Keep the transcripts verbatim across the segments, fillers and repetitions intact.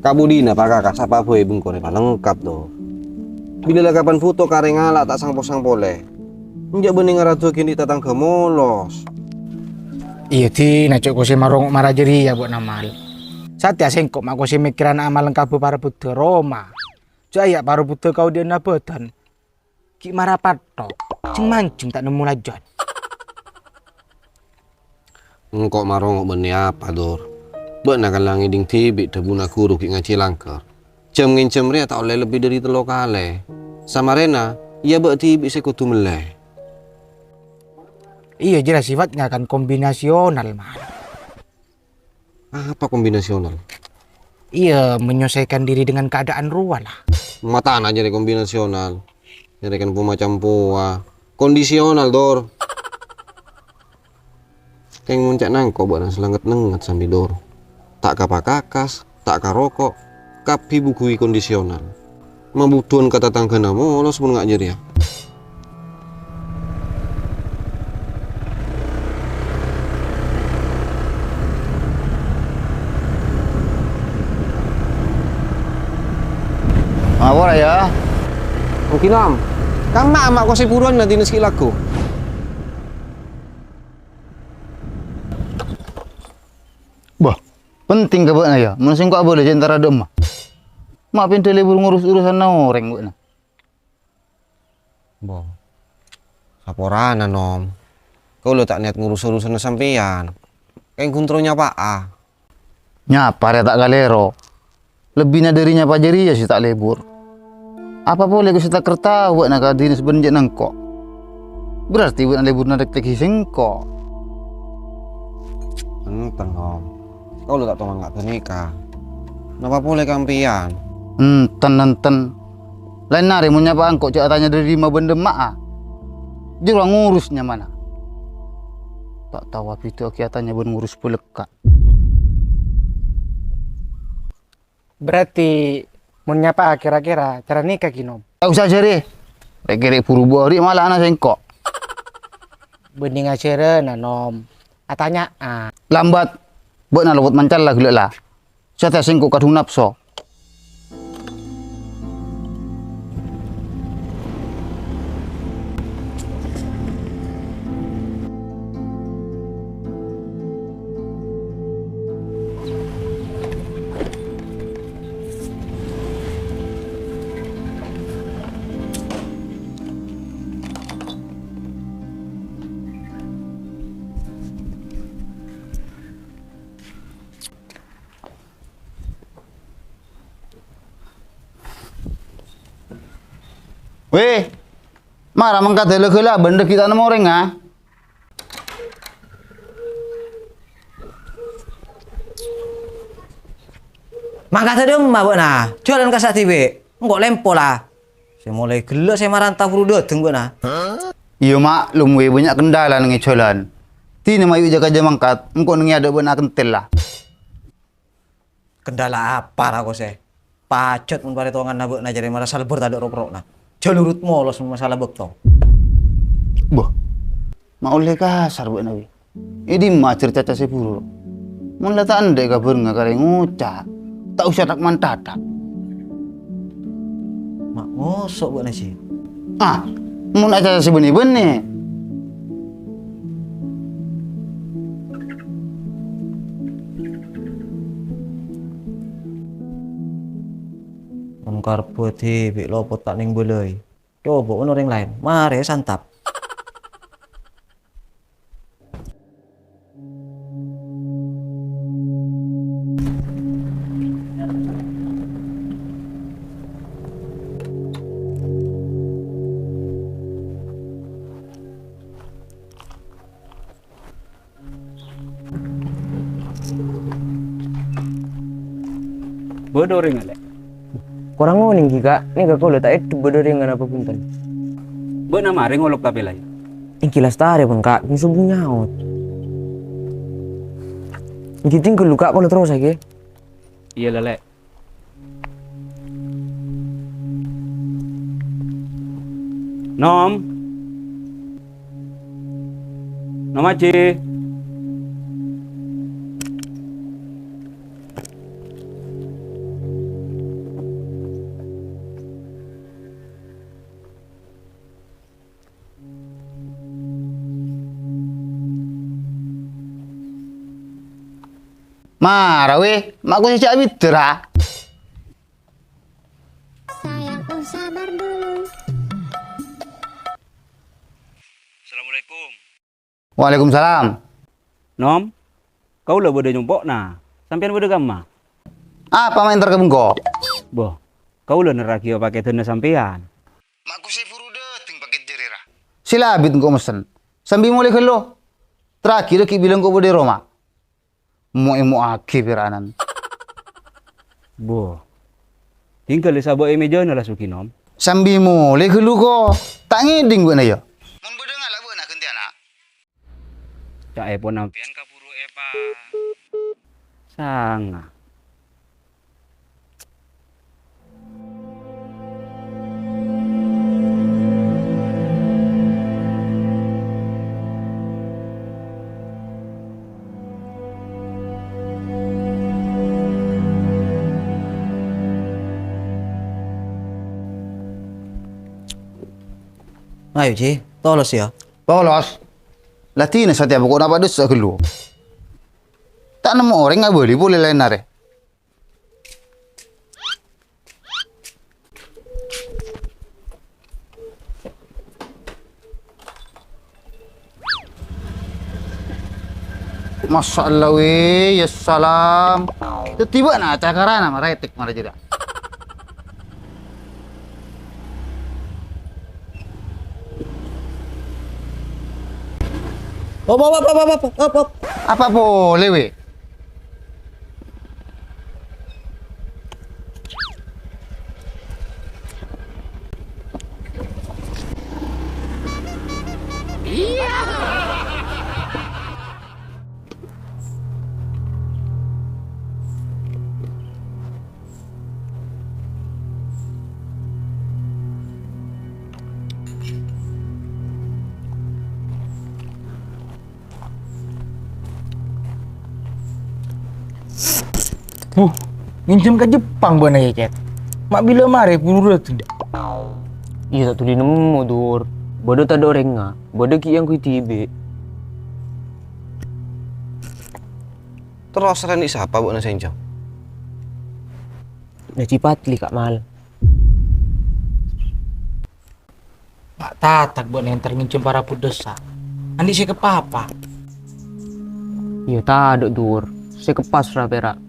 Kabudina pakaka sapa bhâi bengkona palengkap, to. Bilâ la kapan bhuto karè ngala' ta' sang-posang polè. Enjâ' bânnè ngaraduwaghi andi' tatangghâ molos. Iyâ, Din, aco' kosè marongo' mara jârèya, bâ'na mal. Satèya sèngko' ma' kosè mèkkèrana amal lengkabhâ para buddhâ roma. Jâ' aya' para buddhâ kaodi'ânna bâdân. Ghi' mara patthok, jeng-manjeng ta' nemmo lajân. Engko' marongo' bânnè apa, Dur? Bâ'na kala ngèdhing dhibi' dhâbuna ghuru ghi' ngajhi langghâr. Jam-ngènjam rèya ta' ollè lebbi dhâri tello kalè. Samarèna, iyâ bâ' dhibi' sè kodhu mellè. Iyâ, jelas sifatnya kan kombinasional, Mal. Apa kombinasional? Iya, menyesuaikan diri dengan keadaan rowa lah. Matana jârèya kombinasional. Jârèya kan poma-campowa. Kondisional, Dor. Kèng mon ca'na engko' bâ'na sè la ngèt-nengngèt sambi, Dor. Ta' ka pakakas, ta' ka roko', kabbhi bughuwi kondisional. Mabudhuwân ka tatangghâna molos mon nga' jârèya. Apa ra, ya? Mungkin, Om. Kamma ama' kosè buruwân na dinas ki' lagghu. Bah, penting ka bâ'na, ya? Mon sèngko' abâlâ jâ' entara dâ'emma. Ma' pènḍâ lebur ngurus urusanna orèng bâ'na. Bo. Saporana, Nom. Kaulâ ta' niyat ngurus urusanna sampèyan. Kèng ghun terro nyapa'a. Nyapa rèya ta' kalèro. Lebbina dhâri nyapa jârèya sè ta' lebur. Apa polè kosè ta' kertao bâ'na ka dinas bân jâ' nengko'? Berarti bâ'na leburna dâktèghi sèngko'. Enten, Nom. Kaulâ ta' toman nga' ghânèka. Napa polè ka sampèyan? Enten, enten. Laèn arè mon nyapa engko' jâ' atanya dhâri dimma bân dâ'emma'a. Jârowa ngurus nyamana. Ta' tao abhidhâ'âghi atanya bân ngurus bâlâkka'. Berarti mon nyapa'a kèra-kèra cara nèka ghi, Nom? Ta' osa jârèya. Rè'-kèrè' buru bâri' mala ana' sèngko'. Bânnè ngajhârâna, Nom. Atanya'a. Lambat. Bâ'na lopot mancal la ghellâ' la. Satèya sèngko' kadhung napso. Wè, mara mangkat ghâlâ-ghâlâ bân dhâggi' ta' nemmo orèngnga. Mangkat dâ'emma bâ'na, jhâlân kassa' dhibi', engko' lèmpo la. Sè molaè ghellâ' sè maranta buru dâteng bâ'na. Iyâ, maklum wè, bânnya' kendala neng è jhâlân. Dinah mayu jâ-kajâ mangkat, engko' neng è adâ' bâ'na kentel la. Kendala apa ra, Kos, è? Pajhât mon parètonganna bâ'na jârèya mara salbâr tadâ' ro-kerro'na. Jhâ' nurut molos mon masalah bâkto. Bâh, ma' ollè kasar bâ'na, wè. È dimma ajhâr caca sè buru? Mon la ta' endâ' kabhârengnga karè ngoca', ta' osa thak-manthak. Ma' ngoso' bâ'na, Ji? Ah, mon acaca sè bânnè-bânnè. Mon karebbhâ dhibi' lopot ta' nèng bâlâi. Coba mon orèng laèn, marè santap. Bâdâ orèng, Lè'? Korang onèng ghi, Ka'. Nèka kaulâ ta' èdhep bâdâ orèng napa bhunten. Bâ'na marè ngolok tapè laèn? Èngghi lastarè, pon, Ka'. Ghun sobung nyaot. Èngghi tinggal lu, Ka', kaulâ terros, ghi. Iyâ, Lè'. Nom. Nom Aji. Mara, wè, ma' kosè jhâ' abidhâr, a? Sayangku, sabar dulu. Assalamualaikum. Waalaikumsalam. Nom, kaulâ bâdâ nyompo'na. Sampèyan bâdâ kamma? Apa ma' èntar ka bengko? Boh, kaulâ nerraghi pakèdhânna sampèyan. Ma' kosè buru dâteng pakèt jârèya, ra? Sè la abit engko' messen. Sambi molè ghâllu. Terraghi dhâggi' bilâng engko' bâdâ è roma. Mo'-emo'aghi pèra'an. Boh. Tinggal sabâ' è mèjâna la soghi, Nom. Sambi molè ghâllu, ko. Ta' ngèdhing bâ'na, yâ? Mon bâdâ ngala' bâ'na ghântèyana. Ca'èpon sampèyan kabhuru èpa-, sanga. Ayo, Ji, tolos, yâ. Tolos? La dinah satèya pokok napa dhissa' ghâllu. Ta' nemmo orèng abâli polè laènna rè. Masya Allah, wè, ya salam. Dhâddhi bâ'na cakarana marètek mara jârèya. Op, op, op. Apa polè, wè? Huh, ngènjhâm ka Jepang bâ'na, yâ, Cèt? Ma' bilâ marè buru dâteng, dâ'? Iyâ, ta' dhuli nemmo, Dur. Bâdâ tadâ' orèngnga, bâdâ ghi' èangghuy dhibi'. Terros rèya andi' sapa bâ'na sè ngènjhâm? Nè, Cipatli, Ka' Mal. Pa' tatak bâ'na èntar ngènjhâm para budessa. Andi' sè èkeppa apa? Iyâ tadâ', Dur. Sè èkeppa sèra pèra'.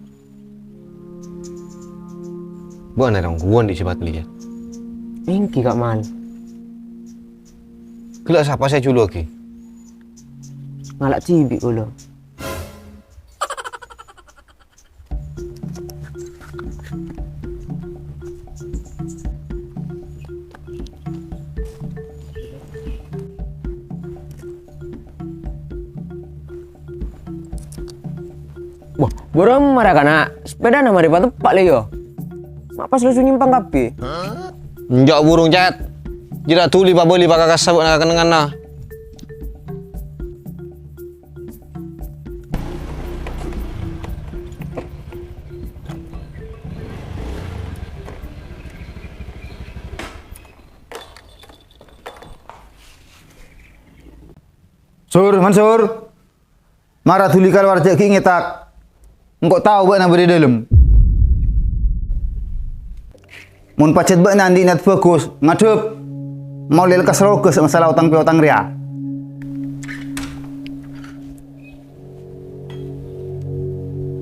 Bâ'na rèng ongghuwân andi' Cipatli, yâ? Èngghi, Ka' Mal. Ghellâ' sapa sè èjuluwaghi? Ngala' dhibi' kaulâ. Wah, bârâmma ra, Kana'? Sepèdana marè pateppa', lè, yâ? Ma' pas langsung nyèmpang kabbhi? Enjâ' burung, Cèt. Jârèya dhuli pabâli pakakassa bâ'na ka kennengnganna. Sur, Mansur. Mara dhuli kalowar jâ' ghi' ngètak. Engko' tao bâ'na bâdâ è dâlem. Mon pajhât bâ'na andi' niyat bhâghus, ngadhep. Maulè lekkas rowa sè masalah otang piotang rèya.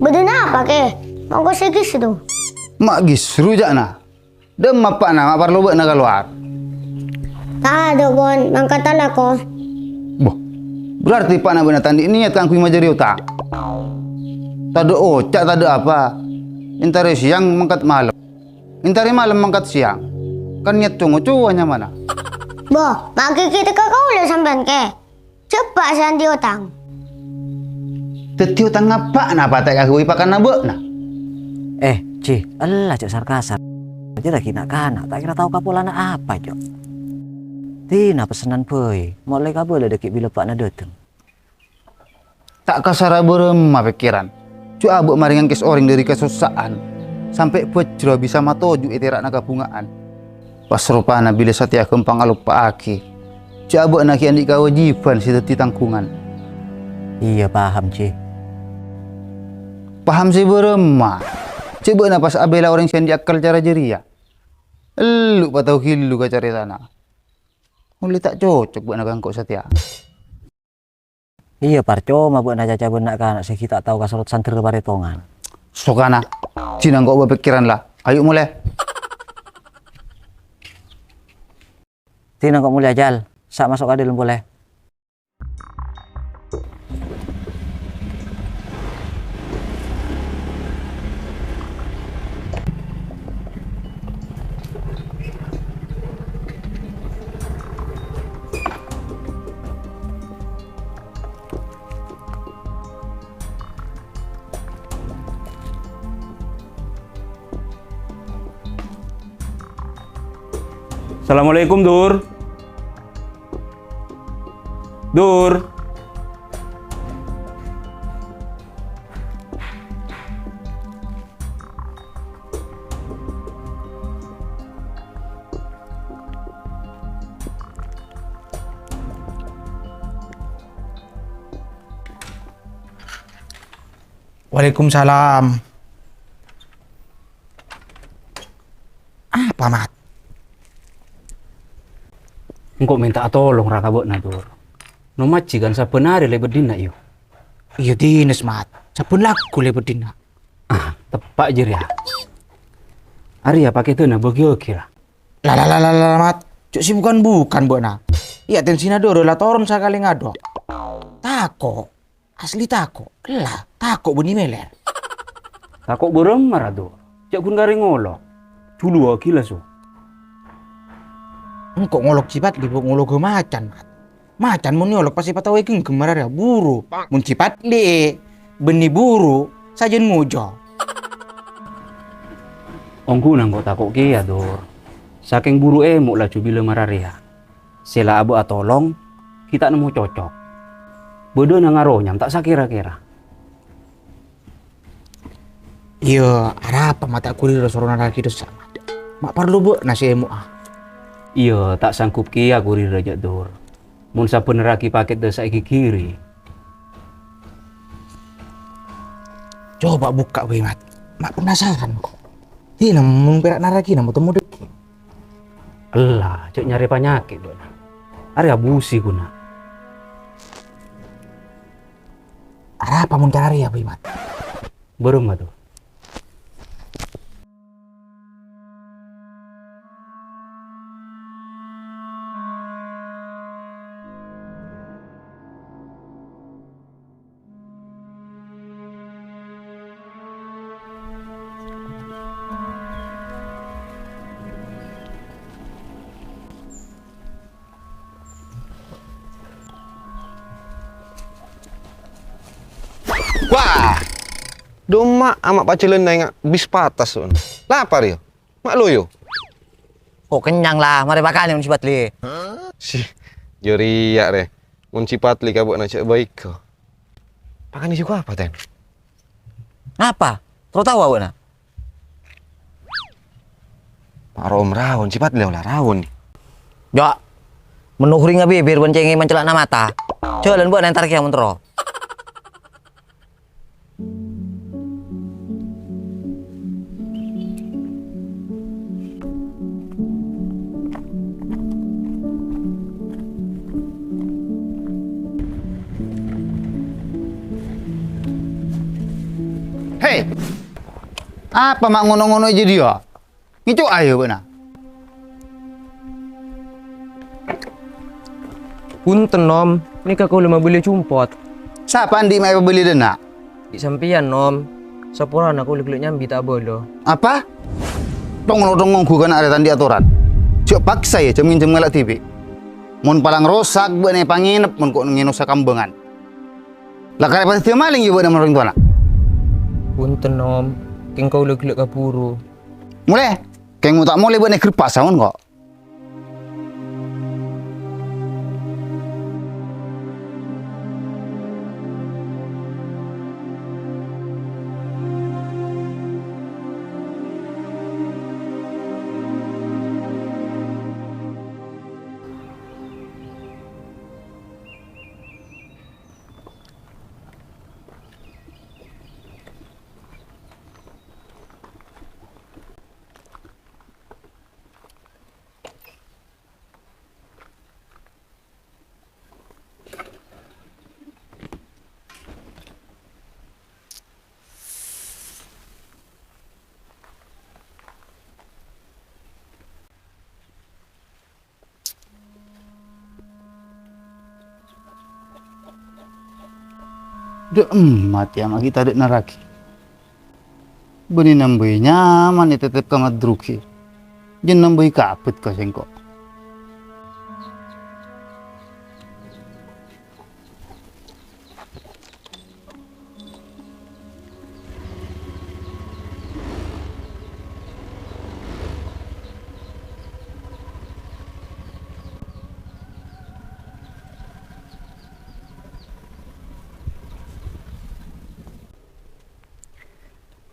Bâdâ napa, Kè? Mongko sè ghistro. Ma' ghistro jâ'na. Dâ'emma eppa'na ma' parlo bâ'na kalowar? Tadâ', pon, mangkat alako. Boh, berarti eppa'na bâ'na ta' andi' niyat kaangghuy majâri otang. Tadâ' oca', tadâ' apa. Èntarè sèyang mangkat malem. Èntarè malem mangkat sèyang. Kan niyat co-ngocowa nyamana. Boh, ma' ghi' ghi' teka kaulâ sampèyan, Kè. Jhâ' eppa'na sè andi' otang. Dhâddhi otang eppa'na apa ta' èkaangghuy pakanna bâ'na? Eh, Ji, ella jhâ' sar-kasar. Jârèya ghi' na'-kana' ta' kèra tao kapolana apa, Cok. Dina pessennan bhâi, molaè kabâlâ dâggi' bilâ eppa'na dâteng. Ta' kasara bârâmma pèkkèran. Jhâ' abâ' marèngan kèsa orèng dhâri kasossa'an, sampè' bhâjrâ bisa matoju' è tèra'na kabhunga'an. Pas ropana bilâ satèya ghâmpang aloppa'aghi, jhâ' abâ'na ghi' andi' kawâjibhân sè dhâddhi tangghungan. Iyâ, paham, Ji. Paham sè bârâmma? Jhâ' bâ'na pas abhilâ orèng sè andi' akal cara jârèya. Ellu' patao ghillu ka carètana. Ollè ta' cocok bâ'na ka engko' satèya. Iyâ, parcoma bâ'na caca bân na'-kana' sè ghi' ta' tao kasorot sandher parètongan. Sokana, jhâ' engko' bâ pèkkèran la. Ayo molè. Jhâ' engko' molè, Jal. Sa' maso' ka dâlem polè. Assalamualaikum, Dur. Dur. Waalaikumsalam. Apa, Mat? Engko' mènta'a tolong ra ka bâ'na, Dur. No majhi kan sabbhân arè lèbât dinna', yu? Iyâ, dinah, Mat. Sabbhân lagghu lèbât dinna'. Ah, teppa' jârèya. Arèya pakèdhânna bâgiyâghi, ra. La, la, la, la, la, Mat. Jhâ' sè bukan-bukan bâ'na. Iyâ, tensina Dur la toron sakalè ngadhu. Tako'. Asli tako', ella, tako' bânnè mèlèr. Tako' bârâmma, ra, Dur? Jhâ' ghun karè ngolok. Juluwâghi la, so. Engko' ngolok Cipatli, bu, ngolok macan, Mat. Macan mon èolok pas èpataowè ghengghem mararèya, buru. Mon Cipatli, bânnè buru, sajân ngojo. Ongghuna engko' tako' kèya, Dur. Sakèng buru èmo' laju bilâ mararèya. Sè la abâ' atolong, ghi' ta' nemmo cocok. Bâdâna ngaro nyam ta' sakèra-kèra. Iyâ, arapa ma' ta' kurirâ soro narraghi dhusa? Ma' parlo bâ'na sè èmo'a? Iyâ, ta' sanggup kèya kurirâ, jhâ' Dur. Mon sabbhân narraghi pakèt dhusa èghighiri. Coba bukka' bhâi, Mat. Ma' penasaran, ko'. Dina mon pèra' narraghina mo-, temmo dhâggi'. Ella, jhâ' nyarè panyakèt bâ'na. Arè abusè ghuna. Arapa mon cara rèya, Bâi Mat? Bârâmma, to? Wah! Dâ'emma ama' pajhâlân naènga bis patas, on. Lapar, yâ? Ma' loyo? Ko' kennyang la, marè pakanè mon Cipatli. Si, jârèya, rè. Mon Cipatli ka bâ'na jhâ' bhâighâ. Pakanè jhughâ apa, Ten? Napa? Terro taowa bâ'na? Ma' ro'om raon, Cipatli la raon. Jhâ'. Mon ohuringnga bibir bân cèngè mancelana mata. Jhâlân bâ'na entar kèya mon terro. He! Apa ma' ngono-ngono è jâdiyâ? Ngèco' ayo bâ'na. Bhunten, Nom. Nèka kaulâ mabâli jumpot. Sapa andi' ma' èpabâli dâ' enna'? Bi' sampèyan, Nom. Saporana kaulâ ghellâ' nyambi ta' abâlâ. Apa? Tong-notong ongghu kana' arè ta' andi' atoran. Jhâ' paksa, yâ, jhâm-ngènjhâm ngala' dhibi'. Mon palang rosak, bâ'na èpangenep mon ko' ngènosa kambângan. La karè pas dhâddhiyâ malèng, yâ, bâ'na mon orèng towana? Bhunten, Nom. Kèng kaulâ ghellâ' kabhuru. Molè, kèng mon ta' molè bâ'na ègherpas saon ko'. Dâ' emmat ya, ma' ghi' tadâ' naraghi. Bânnè nambâi nyaman ètètèp ka madrugi. Jân nambâi kabât ka sèngko'.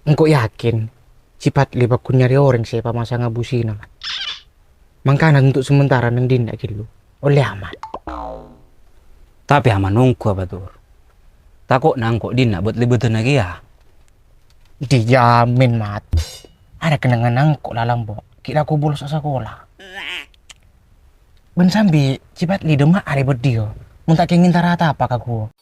Engko' yakin, si Padli paggun nyarè orèng sè èpamasanga busina. Mangkana untuk sementara neng dinna' ghâllu, ollè aman. Tapè aman ongghu apa, Dur? Tako'na engko' dinna' bât-lèbâdânna kèya. Dijamin, Mat. Arè kennengnganna engko' la lambâ', ghi' la kobul sakola. Bân sambi, si Padli dâ' emma arè bâdiyâ, mon ta' kèngèng tarata apa ka ghuwâ.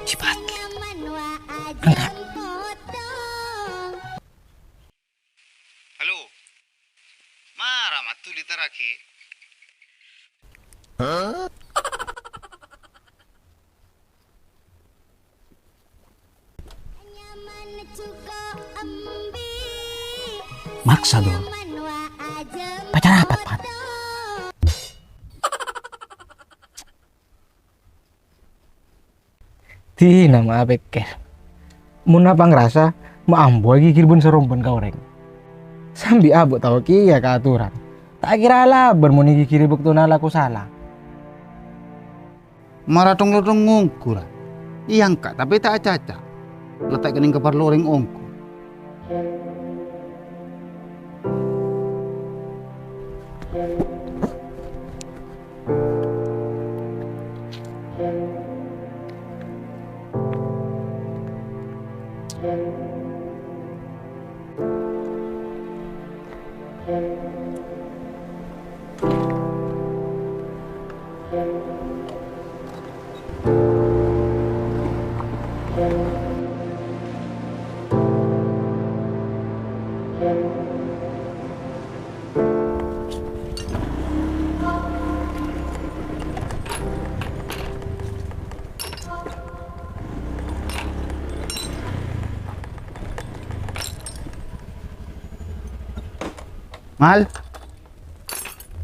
Cepat. Angkat. Halo. Mara, Mat, dhuli taraghi. Maksa, Dul. Pacar apa, Pat? Dina ma' apèkkèr. Mon apa ngrasa ma' ambu aghigir bân-sarombân ka orèng. Sambi abâ' tao kèya ka atoran. Ta' kèra alabân mon èghigirè bâktona alako sala. Mara thong-lothong ngongghu, ra. Èangka' tapè ta' acaca. La ta' kennèng kaparlo orèng ongghu. Mal.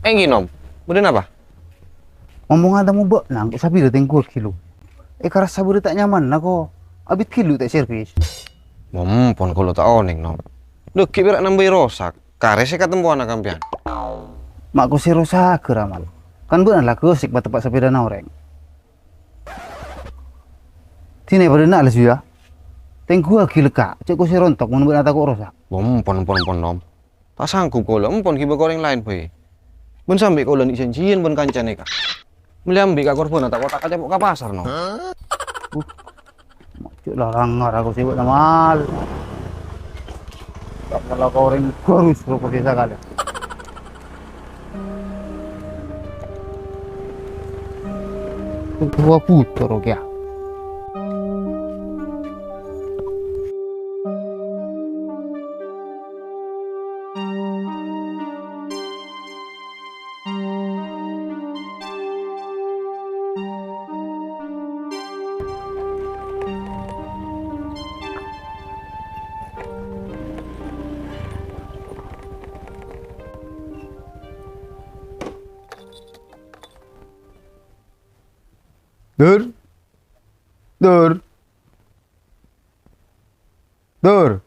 Èngghi, Nom. Bâdâ napa? Ngomong ada mo bâ'na, engko' sabirâ tèngghuwâghi lu. Èkarassa bâdâ ta' nyamanna, ko. Abit ghâllu ta' servis. Mon pon kaulâ ta' onèng, Nom. Dhâggi' pèra' nambâi rosak. Karè sè katempowanna kampèyan. Ma' ko sè rosak, ra, Mal. Kan bâ'na la ghâsèk pateppa' sapèdana orèng. Dinah padâna la, Suya. Tèngghuwâghi lekka', cè' ko sè rontok mon bâ'na tako' rosak. Pon, pon, pon, pon, Nom. Ta' sanggup kaulâ, empon ghibâ ka orèng laèn bhâi. Bân sambi kaulâ nè' jhânjhiyân bân kanca nèka. Mellè ambi' ka korbhânna tako' ta' kacapo' ka pasar, Nom. Uh, cè' la langngar aku sè bâ'na, Mal. Ta' ngala ka orèng ghârus roko sè sakalè. Dua puter, oke, ya. Dur. Dur. Dur.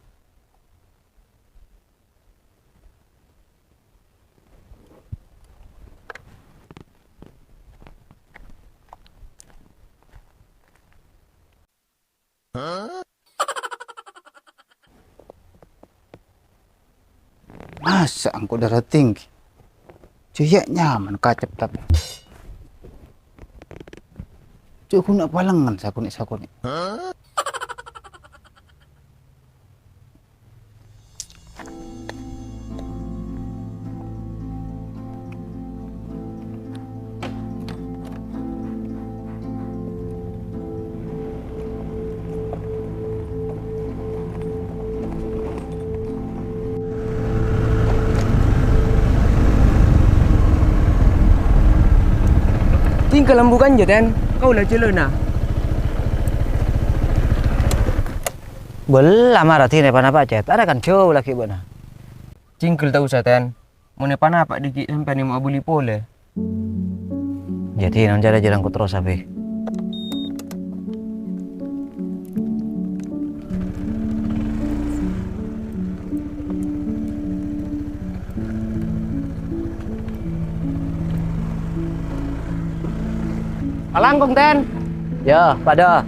Masa' engko' darah tinggi? Jâ' iyâ nyaman kacep tapè. Jâ' ghun palengngen sakonè'-sakonè'. Kalembugan jâ, Ten. Kaulâ jhâlâna. Bella mara dinè pa-napa, Cet. Arè kan jhâu lagi bâ'na. Cèngghel ta' osa, Ten. Mon è pa-napa dhiggi' sampèyan èmo abâli polè. Jadi, non cara jalan ku terus, Abi. Kalangkong, Ten. Ya, padâ.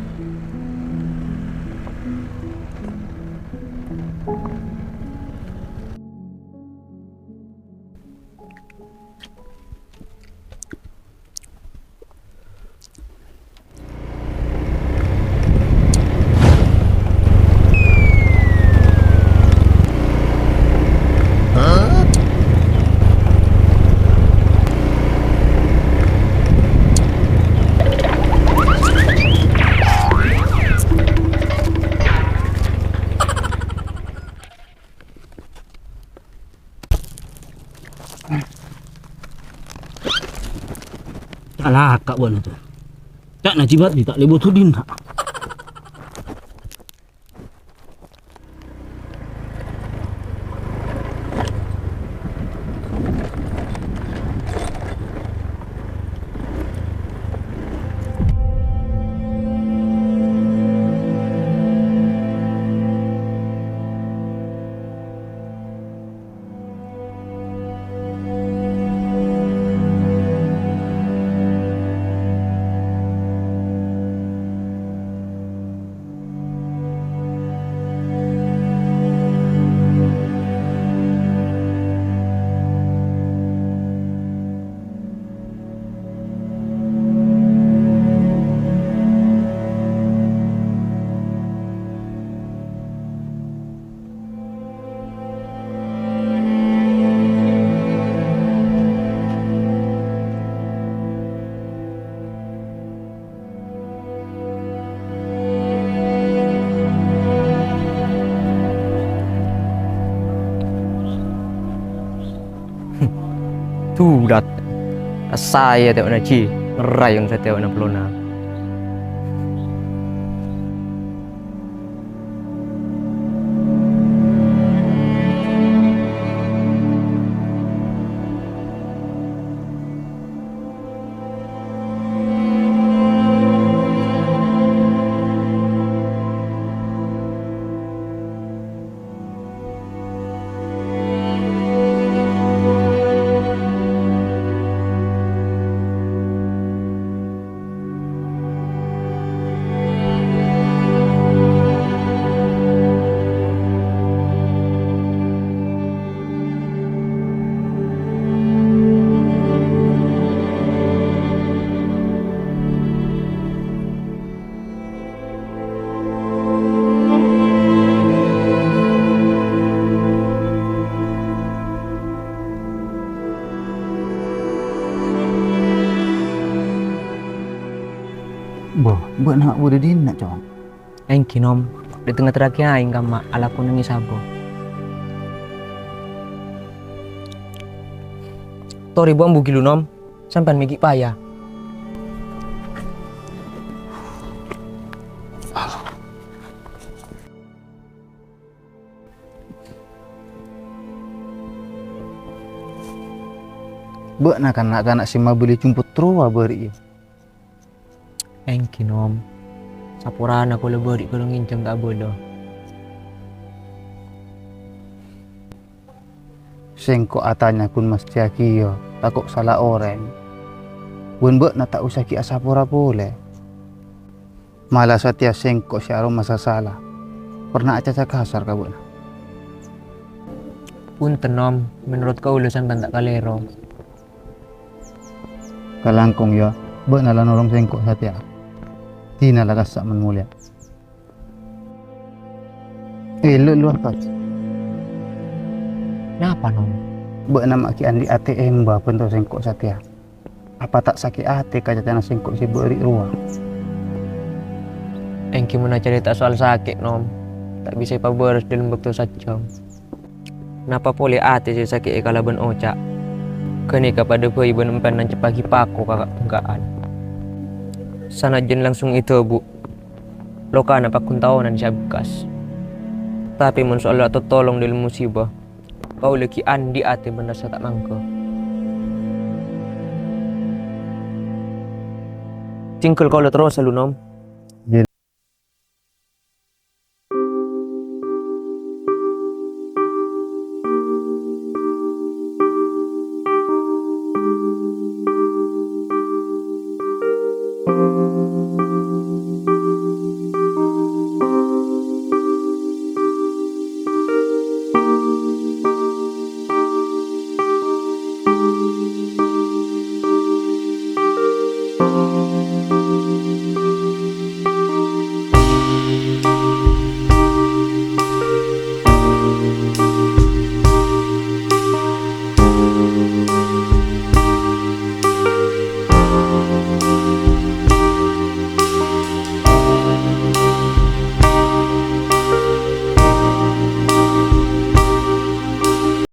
Calaka' bâ'na, Cak. Ca'na jibat di ta' lèbât hudin, Cak. Dulat. Assaè tèo'na jhi, ngerrayong satèo'na pellona. Bo, bâ'na ma' bâdâ dinna', Cong? Èngghi, Nom. Dâtengnga terraghi aèng kamma alako nangès sabo. Torè bu-ambu ghi lu, Nom. Sampèyan mè' ghi' paya. Bâ'na kan na'-kana' sè mabâli jumput rowa bâri'â? Èngghi, Nom. Saporana kaulâ bâri' kaulâ ngènjhâm ta' abâlâ. Sèngko' atanya ghun masthiyâ kèya, tako' sala orèng. Bân bâ'na ta' osa ghi' asapora polè. Mala satèya sèngko' sè aromasa sala. Pernah acaca kasar ka bâ'na. Bhunten, Nom. Menorot kaulâ sampèyan ta' kalèro. Kalangkong, yâ, bâ'na la nolong sèngko' satèya. Dina la kassa' mon molèya. Eh, lu, lu, Kak. Napa, Nom? Bâ'na ma' ghi' andi' atè emba bhânto sèngko' satèya. Apa ta' sakè' atè ka carètana sèngko' sè bâri' rowa? Èngghi mon acarèta soal sakè', Nom, ta' bisa èpabârâs dâlem bâkto sajjhâm. Napa polè atè sè sakè'è kalabân oca'? Ghânèka padâ bhâi bân empèyan nanceppaghi pako ka bhungka'an. Sanajjân langsung èdhâbu, lokana paggun taonan sè abâkkas. Tapè mon soal atotolong dâlem musiba, kaulâ ghi' andi' atè bân rassa ta' mangghâ. Tinggal kaulâ terrosa lu, Nom.